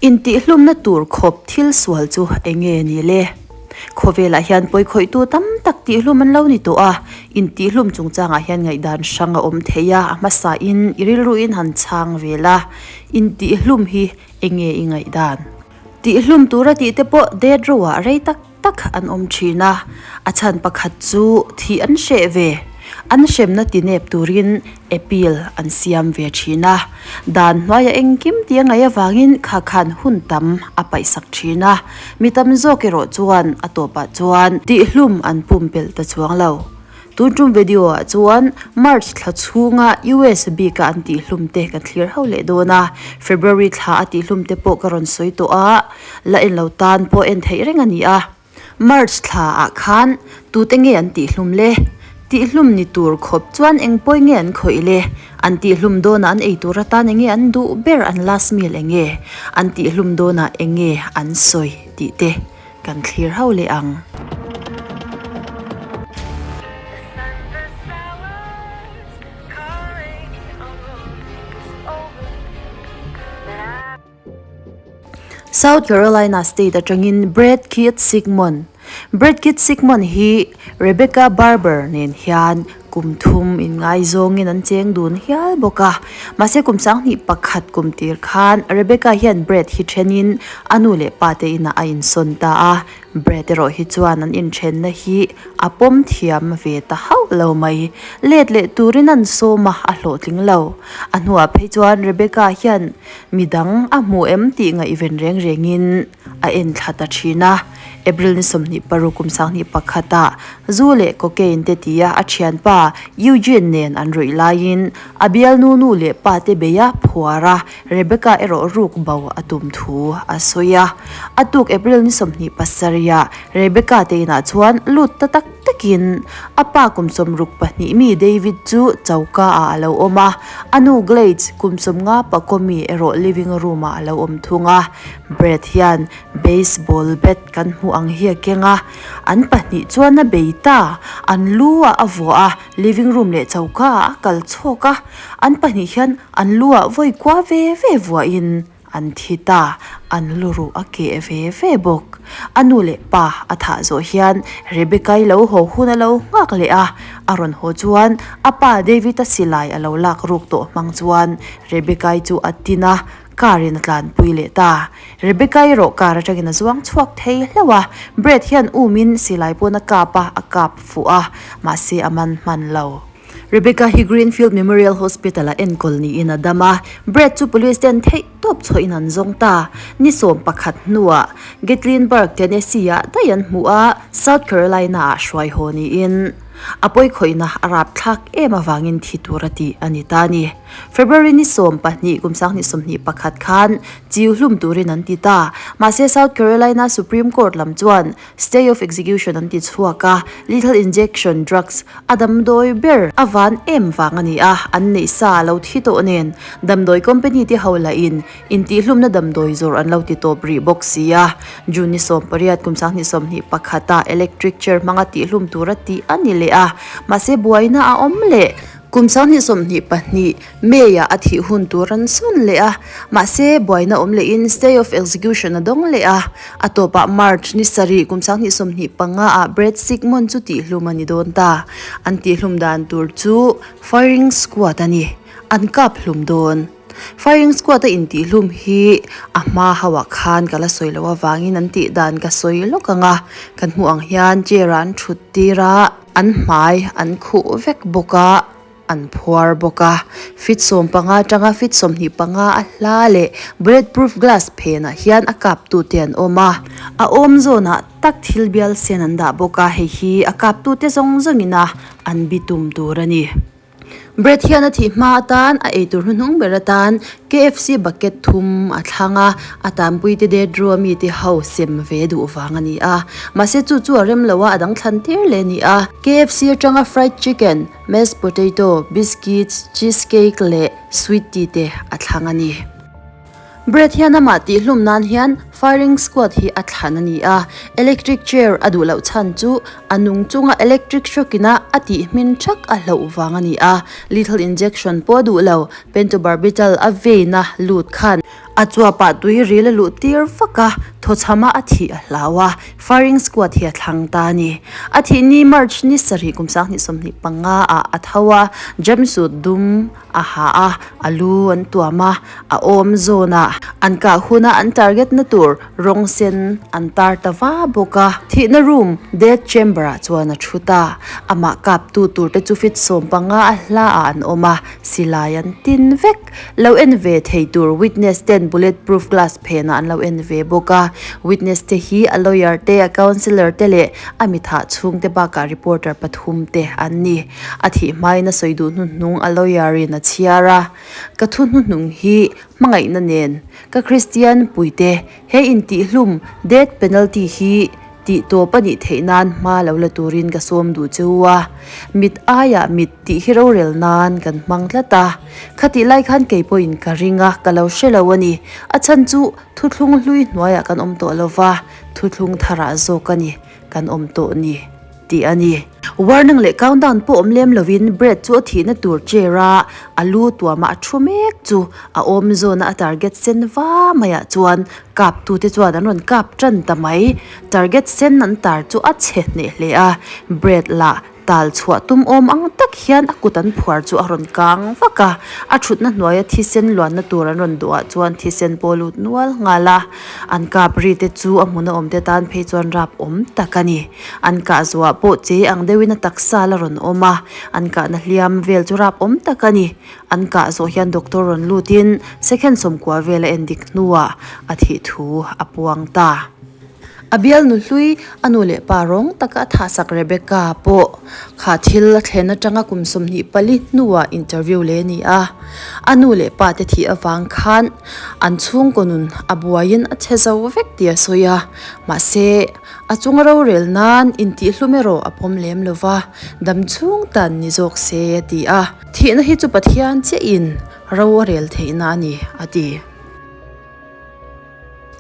Intihhlumna tur khawp thil sual chu enge ni le? Khawvelah hian pawikhawihtu tam tak tihhlum an lo ni tawh a, intihhlum chungchangah hian ngaihdan hrang a awm thei a, a hmasain i rilruin han chhang vel a, intihhlum hi enge i ngaihdan? Tihhlum tura tih te pawh death row ah rei tak tak an awm thin a, a chhan pakhat chu thih an hreh ve. An hremna ti nep turin appeal an siam ve thin a, dan hnuaia engkim tia ngaih avangin kha khan hun tam a paihsak thin a, mi tam zawk erawh chuan a tawpah chuan tihhlum an pumpelh ta chuang lo. Tun tum video ah chuan March thla chhunga US bika an tihhlum te kan thlir ho leh dawn a, February thla a tihhlum te pawh ka rawn sawi tawh a, la en lo tan pawh en theih reng a ni a. March thla ah khan tute nge an tihhlum le? Tihhlum ni tur khawp chuan eng pawi nge an khawih le? An tihhlum dawnah an ei tur atan enge an duh ber an last meal enge? An tihhlum dawnah enge an sawi tih te kan thlir ho leh ang. South Carolina state atangin Brad Keith Sigmon Brad Keith Sigmon hi Rebecca Barber nen hian kum thum inngaizawngin an cheng dun hial bawk a. Mahse kum sanghnih pakhat kum tir khan Rebecca hian Brad hi thenin a nu leh pa te inah a insawn ta a. Brad erawh hi chuan an inthenna hi a pawm thiam ve ta hauh lo mai. Let leh turin an sawm a, a hlawhtling lo. A hnuah phei chuan Rebecca hian midang a hmu em tih ngaihven reng rengin a en thla ta thin a. April ni 26 kum 21 ah zu leh cocaine te tia a thianpa Eugene nen an ruih laiin a bialnu nu leh pa te bei a phuar a, Rebecca erawh ruk bo a tum thu a sawi a. A tuk April ni 27 ah Rebecca te inah chuan lut ta tak takin a pa kum 62 mi David chu choka ah a lo awm a, a nu Glades kum 50 pakaw mi erawh living room ah a lo awm thung a. Brad hian baseball bat kan hmuh ang hi a keng a, an pahnih chuan a bei ta, an lu ah a vuah a, living room leh choka ah a kal chhawk a, an pahnih hian an lu ah vawi kua ve ve vuahin an thi ta, an lu ruh a keh ve ve bawk. A nu leh pa a thah zawh hian Rebecca-i lo haw hun a lo nghak leh a, a rawn haw chuan a pa David-a silai a lo lak ruk tawh hmang chuan Rebecca-i chu a tin a, Car in a tlanpui leh ta. Rebecca erawh car atangin a zuang chhuak thei hlauh a, Brad hian umin silai pawn a kap a, a kap fuh a, mahse a man hman lo. Rebecca hi Greenfield Memorial Hospital ah enkawl niin a dam a, Brad chu police ten theih tawp chhuahin an zawng ta. Ni 11 hnuah Gatlinburg, Tennessee ah daih an hmu a, South Carolina ah hruai haw niin a pawikhawihna a rapthlak em avangin thi tur a tih a ni ta a ni. February ni 12 kum 2021 khan chiu hlum turin an ti ta. Mahse South Carolina Supreme Court lam chuan stay of execution an ti chhuak a, lethal injection drugs a damdawi ber a van em vang a ni a, an neih sa a lo thi tawh nen damdawi company te ho lahin intihhlumna damdawi zawrh an lo ti tawp rih bawk si a. June ni 18 kum 2021 ah electric chair hmanga tihhlum tura tih a ni leh a, mahse buaina a awm leh. Kum 2022 May ah a thih hun tur an sawn leh a, mahse buaina awm lehin stay of execution a dawng leh a. A tawpah March ni sarih kum 2025 ah Brad Sigmon chu tihhlum a ni dawn ta. An tihhlum dan tur chu firing squad a ni. An kap hlum dawn. Firing squad a intihhlum hi a hma ho ah khan ka la sawi loh avangin an tih dan ka sawi lawk ang a. Kan hmuh ang hian chair ah an thut tir a. An hmai an khuh vek bawk a, an phuar bawk a. Feet 15 atanga feet 25 a hla leh bullet proof glass phenah hian a kaptute an awm a. A awm zawnah tak thil bial sen an dah bawk a, hei hi a kaptute zawng zawngin a an bitum tur a ni. Brad hian a thih hma atan a eitur hnuhnung ber atan KFC bucket thum a thlang a, a tanpuite dead row ami te ho sem ve duh vang a ni a. Mahse chu chu a rem lo a, a dang thlan tir leh a ni a. KFC atanga fried chicken, mashed potato, biscuits, cheese cake leh sweet tea te a thlang a ni. Brad hian amah tihhlum nan hian firing squad hi a thlan a ni a, electric chair a duh loh chhan chu a nung chunga electric shock ina a tih hmin thak a hlauh vang a ni a, lethal injection pawh a duh lo, pentobarbital a vein a lut khan. A chuapah tui ril a luh tir vak a, thawchhama a thih a hlau a, firing squad hi a thlang ta a ni. A thih ni March ni sarih kum 2025 ah a tho a, jumpsuit dum a ha a, a lu an tuam a, a awm zawnah an kah huna an target na tur rawng sen an tar ta va bawk a. Thihna room, death chamber ah chuan a thu ta. Amah kaptu tur te chu feet 15 a hla ah an awm a, silai an tin vek. Lo en ve thei tur witness ten bullet proof glass phenah an lo en ve bawk a. Witness te hi a lawyer te, a counsellor te leh a mithah chhungte bakah reporter pathum te an ni. A thih hmain a sawi duh hnuhnung a lawyer in a chhiar a, Ka thu hnuhnung hi hmangaihna nen ka Kristian puite he intihhlum death penalty hi tih tawp a nih theih nan hma lo la turin ka sawm duh che u a, mit aiah mit tih hi rorel nan kan hmang tlat a, khatih lai khan kei pawhin ka ring a, ka lo hre lo a ni. A chhan chu thuthlung hlui hnuaiah kan awm tawh lo va, thuthlung tharah zawk a ni kan awm tawh ni. Tih a ni. Warning leh countdown pawh awm lem lovin Brad chu a thihna tur chair a a lu tuamah a thu mek chu a awm zawna a target sen va maiah chuan kaptute chuan an rawn kap tan ta mai. Target sen an tar chu a chhe hneh hle a, Brad lah tal chhuah tum awm ang tak hian a kut an phuar chu a rawn kang vak a, a thutna hnuaia thisen luanna tur an rawn duhah chuan thisen pawh a lut nual nghal a, an kap ri te chu a hmuna awmte tan phei chuan rap awm tak a ni. An kah zuah pawh che ang deuhin a taksa la rawn awm a, an kahna hliam vel chu rap awm tak a ni. An kah zawh hian doctor rawn lutin second 90 vel a en dik hnuah a thih thu a puang ta. A bialnu hlui a nu leh pa rawng taka a thahsak Rebecca pawh kha thil a thlen atanga kum 24 hnuah interview leh a ni a. A nu leh pa te thih avang khan an chhungkaw nun a buaiin a chhe zo vek tih a sawi a, mahse, A chunga rorel nan intihhlum erawh a pawm lem lo va, dam chhung tan ni zawk se a ti a. Thihna hi chu Pathian chiahin ro a rel theihna a ni, a ti.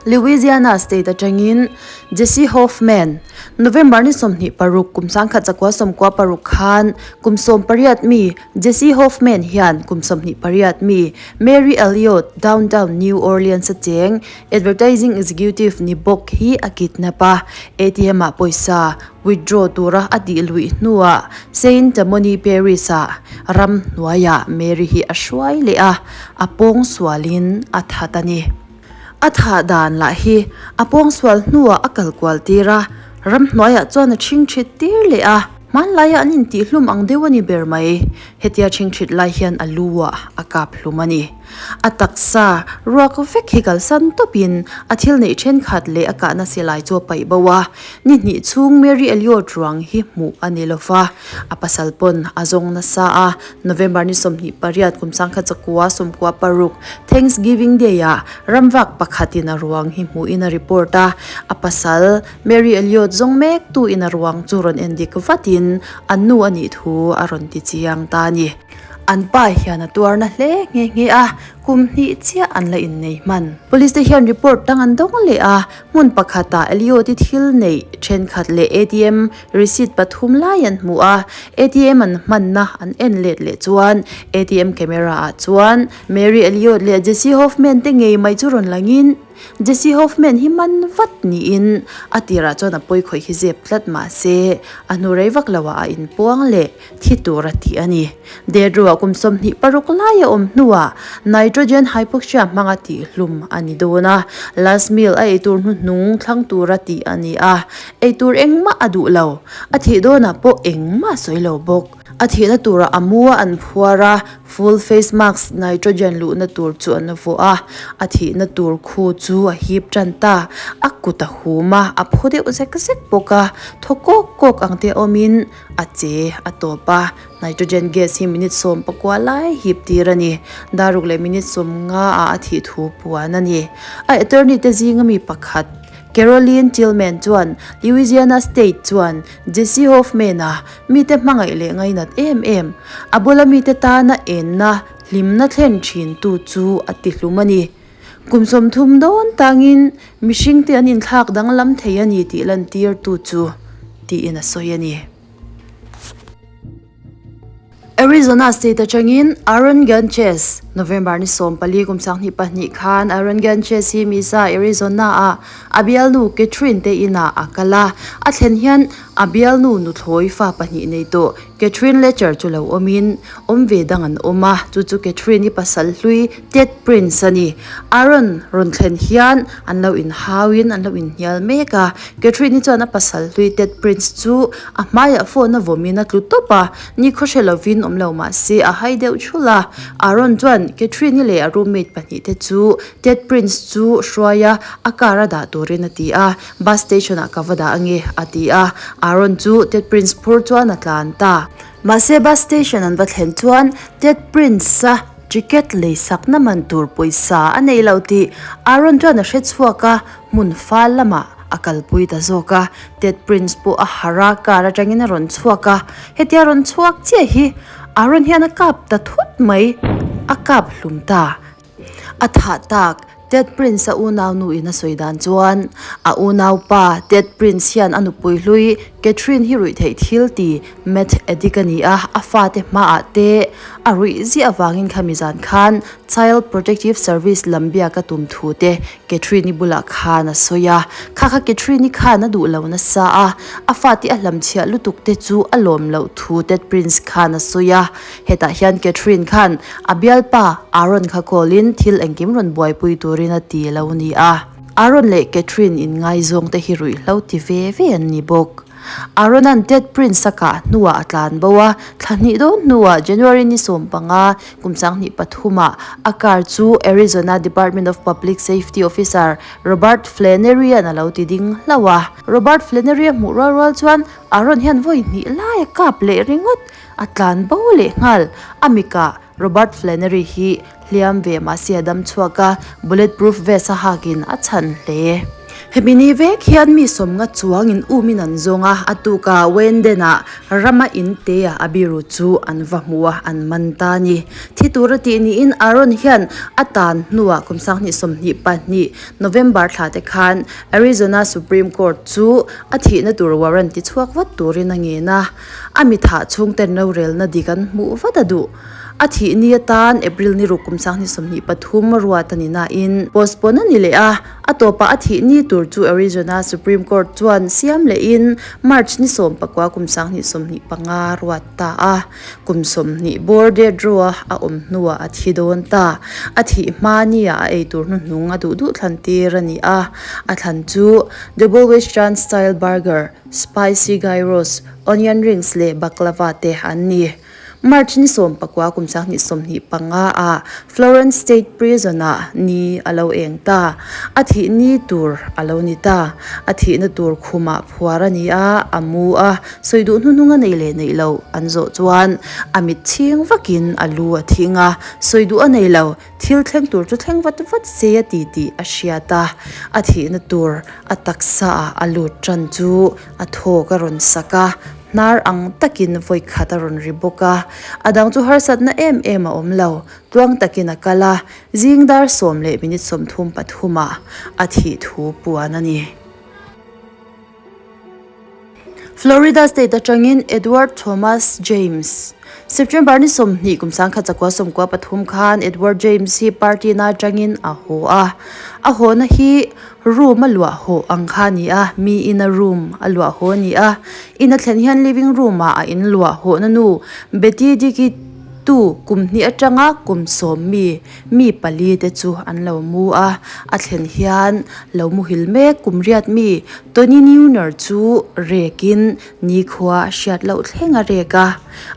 Louisiana State atangin Jesse Hoffman, November ni 26 kum 1996 khan kum 18 mi Jesse Hoffman hian kum 28 mi Mary Elliott, downtown New Orleans a cheng Advertising Executive ni bawk hi a kidnap a, ATM ah pawisa withdraw tura a tih luih hnuah Saint Tammany Parish ah ram hnuaiah Mary hi a hruai leh a, a pawngsualin a that a ni. A thah dan lah hi a pawngsual hnuah a kal kual tir a, ram hnuaiah chuan a chhingchhit tir leh a, hmanlaiah an intihhlum ang deuh a ni ber mai. Hetia chhingchhit lai hian a lu ah a kap hlum a ni. A taksa ruak vek hi kalsan tawpin a thil neih thenkhat leh a kahna silai chu a paih bo a. Ni hnih chhung Mary Elliot ruang hi hmuh a ni lo va, a pasal pawn a zawng nasa a. November ni 28 kum 1996 Thanksgiving Day ah ramvak pakhatin a ruang hi hmuhin a report a. A pasal Mary Elliot zawng mek tu in a ruang chu rawn endik vatin a nu a nih thu a rawn ti chiang ta a ni. An pa hian a tuarna hle nghe nghe a, kum hnih chiah an la innei hman. Police te hian report tang an dawng leh a, hmun pakhatah Elliot-i thil neih thenkhat leh ATM receipt pathum lai an hmu a, ATM an hmanna an en let leh chuan ATM camera ah chuan Mary Elliot leh Jesse Hoffman te ngei mai chu rawn langin, Jesse Hoffman hi man vat niin a tirah chuan a pawi khawih hi zep tlat mah se a hnu rei vak loah a inpuang leh thi tur a tih a ni. Deadrow-ah kum 26 lai a awm hnuah nitrogen hypoxia hmanga tihhlum a ni dawn a, last meal a eitur hnuhnung thlang tura tih a ni a, eitur engmah a duh lo, a thih dawnah pawh engmah a sawi lo bawk. A thihna turah a mu a an phuar a, full face mask nitrogen luhna tur chu an vuah a, a thihna tur khu chu a hip tan ta, a kut a hum a, a phu deuh zek zek bawk a, thaw kawk kawk ang te awmin a che a tawp a, nitrogen gas hi minute 19 lai hip tir a ni, daruk leh minute 50 ah a thih thu puan a ni. A attorney te zinga mi pakhat Caroline Tillman chuan Louisiana State chuan Jesse Hoffman-a mite hmangaih leh ngainat em em, a bula mite tana enna hlimna thlen thin tu chu a ti hlum a ni. Kum 30 dawn tangin mihringte an inthlak danglam thei a ni tih lantirtu chu tiin a sawi a ni. Arizona State atangin Aaron Ganches. November ni 14 kum 2002 khan Aaron Ganches hi Mesa, Arizona-ah a bialnu Catherine te inah a kal a. A thlen hian a bialnu nuthlawi fa pahnih nei tawh Catherine Letcher chu lo awmin awm ve dang an awm a, chu chu Catherine-i pasal hlui Ted Prince a ni. Aaron rawn thlen hian an lo inhauin an lo inhnial mek a, Catherine-i chuan a pasal hlui Ted Prince chu a hmaiah phone a vawmin a tlu tawp a, ni khaw hre lovin awm lo mah se a hai deuh thul a. Aaron chuan Catherine-i leh a roommate pahnih te chu Ted Prince chu hruai a, a car a dah turin a ti a, Bus station ah ka va dah ange a ti a, Aaron chu Ted Prince phur chuan a tlan ta. Mahse bus station an va thlen chuan Ted Prince-a ticket lei sakna man tur pawisa a nei lo tih Aaron chuan a hre chhuak a, hmun fal lamah a kalpui ta zawk a. Ted Prince pawh a harh a, car atangin a rawn chhuak a, hetia rawn chhuak chiah hi Aaron hian a kap ta thut mai, a kap hlum ta. A thah tak, Ted Prince a unau nu in a sawi dan chuan, a unau pa Ted Prince hian a nupui hlui Catherine hi ruih theih thil ti meth addict a ni a, a fate hmaah te a ruih ziah avangin khami zan khan Child Protective Service lam biak a tum thu te Catherine-i bulah khan a sawi a. Kha kha Catherine-i khan a duh lo nasa a, a fate a hlamchhiah lutuk te chu a lawm loh thu Ted Prince khan a sawi a. Hetah hian Catherine khan a bialpa Aaron kha call in thil engkim rawn buaipui turin a ti lo ni a. Aaron leh Catherine inngaizawng te hi ruihhlo ti ve ve an ni bawk. Aaron-a'n Ted Prince a kah hnuah a tlan bo a, thla hnih dawn hnuah January ni 15, kum 2003 ah a car chu Arizona Department of Public Safety officer Robert Flannery-a'n a lo ti ding hlauh a. Robert Flannery a hmuh rual rual chuan Aaron hian vawi hnih lai a kap leh ringawt. A tlan bo leh nghal. A mikah Robert Flannery hi hliam ve mahse a dam chhuak a, bullet proof vest a hakin a chhan hle. Hemi ni vek hian mi sawmnga chuangin umin an zawng a, a tukah Wenden-ah rama in te-ah a biru chu an va hmu a, an man ta a ni. Thi tura tih niin Aaron hian a tan hnuah kum 2022 November thla te khan Arizona Supreme Court chu a thihna tur warrant ti chhuak vat turin a ngen a. A mi thah chhungten rorelna dik an hmuh vat a duh. A thih ni atan April ni ruk kum 2023 ruat a ni nain postpone a ni leh a, a tawpah a thih ni tur chu Arizona Supreme Court chuan siam lehin March ni 19 kum 2025 ruat ta a. Kum 20 bawr death row a a awm hnuah a thi dawn ta. A thih hma nia a eitur hnuhnung a duh duh thlan tir a ni a, a thlan chu Double Western Style Burger, Spicy gyros, onion rings leh baklava te an ni. March ni 19 kum 2025 ah Florence State Prison ah ni a lo eng ta. A thih ni tur a lo ni ta. A thihna tur khumah phuar a ni a, a mu a, sawi duh hnuhnung a nei leh neih loh an zawh chuan a mit chhing vakin a lu a thing a, sawi duh a nei lo. Thil thleng tur chu thleng vat vat se a ti tih a hriat a, a thihna tur a taksa ah a lut tan chu a thawk a rawn sak a, hnar ang takin vawi khat a rawn ri bawk a, a dang chu harsatna em em a awm lo, tluang takin a kal a, zing dar 10:33 ah a thih thu puan a ni. Florida State atangin Edward Thomas James. September ni 20 kum 1993 khan Edward James hi party na atangin a haw a. A haw na hi room a luah haw ang kha a ni a, mi in a room a luah haw a ni a. In a thlen hian living room ah a in luah haw na nu Betty Dickey tu kum hnih atanga kum 10 mi Mi pali te chu an lo mu a, a thlen hian lo muhil mek kum riat mi Tony Neuner chu rekin nikhua a hriat loh thleng a rek a,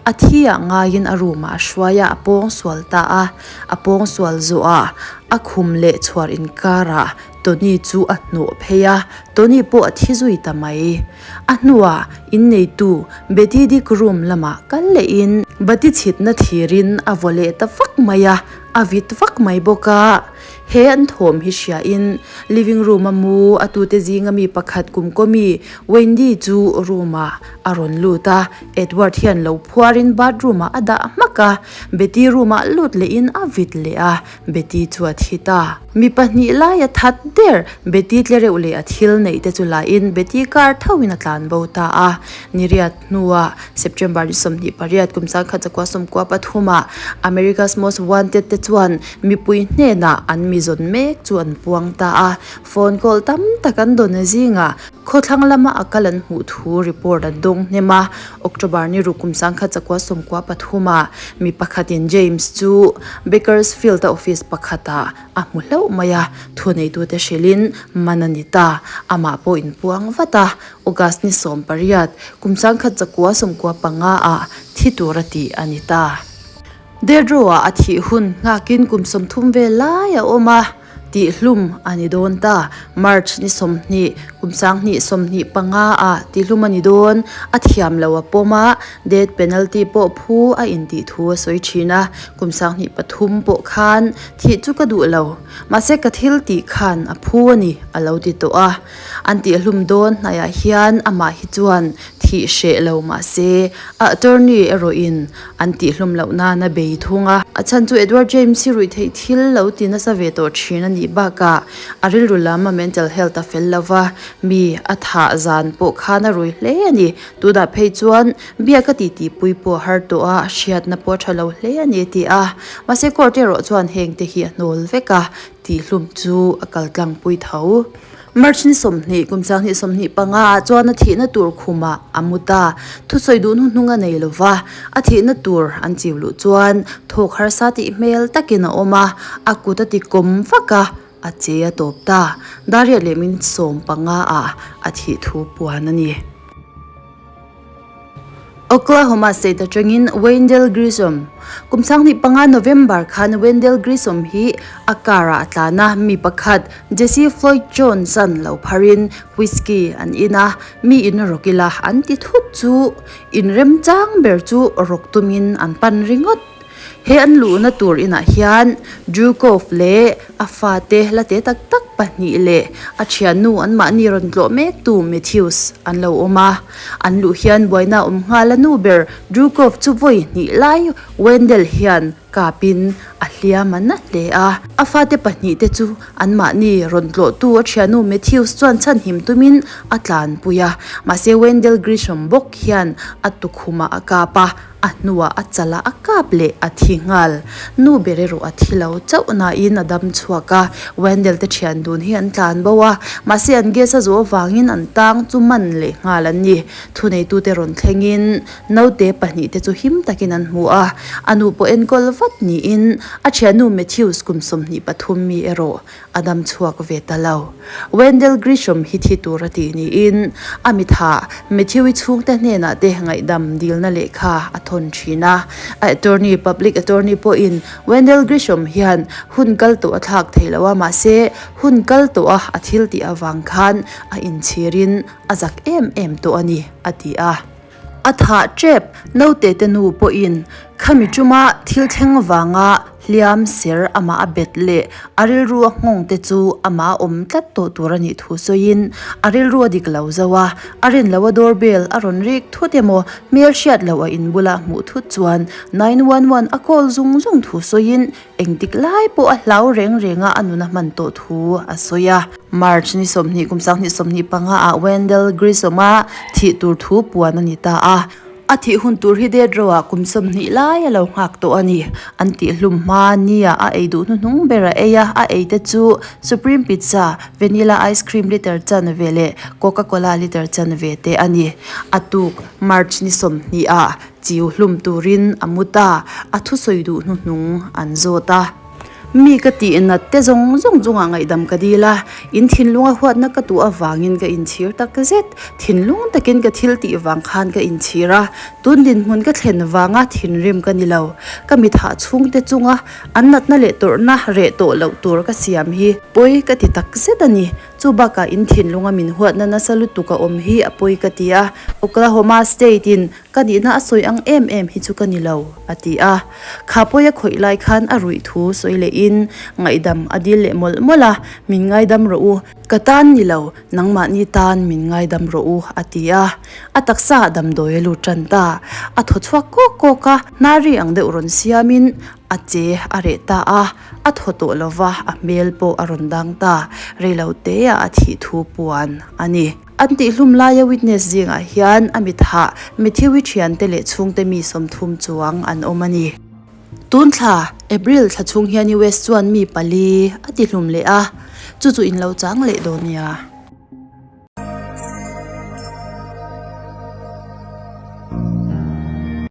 a thi ah ngaiin a room ah a hruai a, a pawng sual ta a, a pawng sual zawh ah a khum leh chhuar inkar ah Tony chu a hnawh phei a, Tony pawh a thi zui ta mai. A hnuah inneitu Betty Dick room lamah kal lehin bati chhitna thirin a vaw leh ta vak mai a, a vit vak mai bawk a. He an thawm hi hria in living room a mu a tute zinga mi pakhat kum kaw mi Wendy chu room ah a rawn lut a, Edward hian lo phuar in bathroom ah a dah hmak a, Betty room ah lut leh in a vit leh a, Betty chu a thi ta. Mi pahnih lai a that der, Betty tle reuh leh a thil neih te chu la in Betty car tho in a tlan bo ta a. Niriat hnuah September ni 28 kum sangkhat zakua sawmkua pathumah America's Most Wanted te chuan mipui hnenah an mi zawn mek chu an puang ta a. Phone call tam tak an dawn zingah khawthlang lama a kal an hmuh thu report an dawng hnem a. October ni ruk kum sangkhat zakua sawmkua pathumah mi pakhatin James chu Bakersfield-a office pakhatah a hmu hlauh mai a, thuneitute hrilhin man a ni ta. Amah pawh inpuang vat a, August ni 18, kum 1995 ah thi tura tih a ni ta. Deadrow-ah a thih hun nghakin kum 30 vel lai a awm a, tihhlum a ni dawn ta. March ni 20, kum 2025 ah tihhlum a ni dawn. A thiam lo a pawm a, death penalty pawh phu a intih thu a sawi thin a. Kum 23 pawh khan thih chu ka duh lo, mahse ka thil tih khan a phu a ni, a lo ti tawh a. An tihhlum dawn hnaiah hian amah hi chuan thih hreh lo mah se, a attorney erawhin an tihhlum loh nan a bei thung a. A chhan chu Edward James hi ruih theih thil lo ti nasa ve tawh thin a nih bakah a rilru lam a mental health a fel lo va, mi a thah zan pawh khan a rui hle a ni. Tunah phei chuan biak a titipui pawh a har tawh a, a hriatna pawh a tha lo hle a ni a ti a. Mahse court erawh chuan hengte hi a hnawl vek a. Tihhlum chu a kal tlangpui tho. March ni 20, kum 2025 ah chuan a thihna tur khumah a mu ta. Thusawi duh hnuhnung a nei lo va, a thihna tur an chiu luh chuan thawk harsa tih hmel takin a awm a, a kut a ti kawm vak a, a che a tawp ta. Dariat leh minute 15 ah a thih thu puan a ni. Oklahoma State atangin Wendell Grissom. Kum 25 November khan Wendell Grissom hi a car ah a tlan a, mi pakhat Jesse Floyd Jones an lo pharin whiskey an in a, mi in rawk ila an ti thut chu in remchang ber chu rawk tumin an pan ringawt. He an luhna tur inah hian Drew Cove leh a fate la te tak tak pahnih leh a thiannu anmahni rawn tlawh mektu Matthews an lo awm a. An luh hian buaina a awm nghal a nu ber Drew Cove chu vawi hnih lai Wendell hian kapin a hliam a na hle a. A fate pahnih te chu anmahni rawn tlawhtu a thiannu Matthews chuan chhanhim tumin a tlanpui a. Mahse Wendell Grisham bawk hian a tukhumah a kap a. A hnuah a chal a, a kap leh a thi nghal. Nu ber erawh a thi lo chauh nain a dam chhuak a, Wendell te thian dun hi an tlan bo a, mahse an gas a zawh avangin an tang chu man leh nghal an ni. Thuneitute rawn thlengin naute pahnih te chu him takin an hmu a, a nu pawh enkawl vat niin a thiannu Matthews kum 23 mi erawh a dam chhuak ve ta lo. Wendell Grisham hi thi tur a tih niin a mitha Matthew-i chhungte hnenah te ngaihdam dilna lehkha a thawn thin a. A attorney, public attorney pawhin Wendell Grisham hian hun kal tawh a thlak thei lo a, mahse hun kal tawh a a thil tih avang khan a inchhirin a zak em em tawh a ni, a ti a. A thah tep naute te nu pawhin khami tuma thil thleng vanga hliam ser amah a bet leh a rilru a nghawng te chu amah a awm tlat tawh tur a nih thu sawiin a rilru a dik lo zo a, a rin loh a doorbell a rawn rik thut emaw hmel hriat loh a in bula hmuh thut chuan 911 a call zung zung thu sawiin Engtik lai pawh a hlau reng reng a, a nun a hman tawh thu a sawi a. March ni 20 kum 2025 ah Wendell Grissom a thih tur thu puan a ni ta a. A thih hun tur hi death row ah kum 20 lai a lo nghak tawh a ni. An tih hlum hma nia a ei duh hnuhnung ber a ei a, a ei te chu Supreme Pizza, Vanilla Ice Cream liter chanve leh Coca Cola liter chanve te a ni. A tuk March ni 20 ah Chiu hlum turin a mu ta, a thusawi duh hnuhnung an zawt a. Mi ka tih nat te zawng zawng chungah ngaihdam ka dil a, in thinlunga huatna ka tuh avangin ka inchhir tak zet. Thinlung takin ka thil tih vang khan ka inchhir a, tun dinhmun ka thlen vanga thinrim ka ni lo. Ka mithah chhungte chunga an natna leh tawrhna reh tawh loh tur ka siam hi pawi ka ti tak zet a ni. Chu bakah in thinlunga min huatna nasa lutuk a awm hi a pawi ka ti a, Oklahoma State in ka nihna a sawi ang em em hi chu ka ni lo, a ti a. Kha pawi a khawih lai khan a ruih thu sawi lehin ngaihdam a dil leh mawlh mawlh a, Min ngaidam rawh u, ka tan ni lo, nangmahni tan min ngaidam rawh u, a ti a. A taksa ah damdawi a lut tan ta. A thaw chhuak kawk kawk a, hnari ang deuh rawn siamin a che a reh ta a, a thaw tawh lo va, a hmel pawh a rawn dang ta. Reilo teah a thih thu puan a ni. An tihhlum laia witness zingah hian a mithah Matthew-i thiante leh chhungte mi 30 chuang an awm a ni. Tun thla, April thla chhung hian US chuan mi pali a tihlum leh a, chu chu in lo chang leh dawn nia.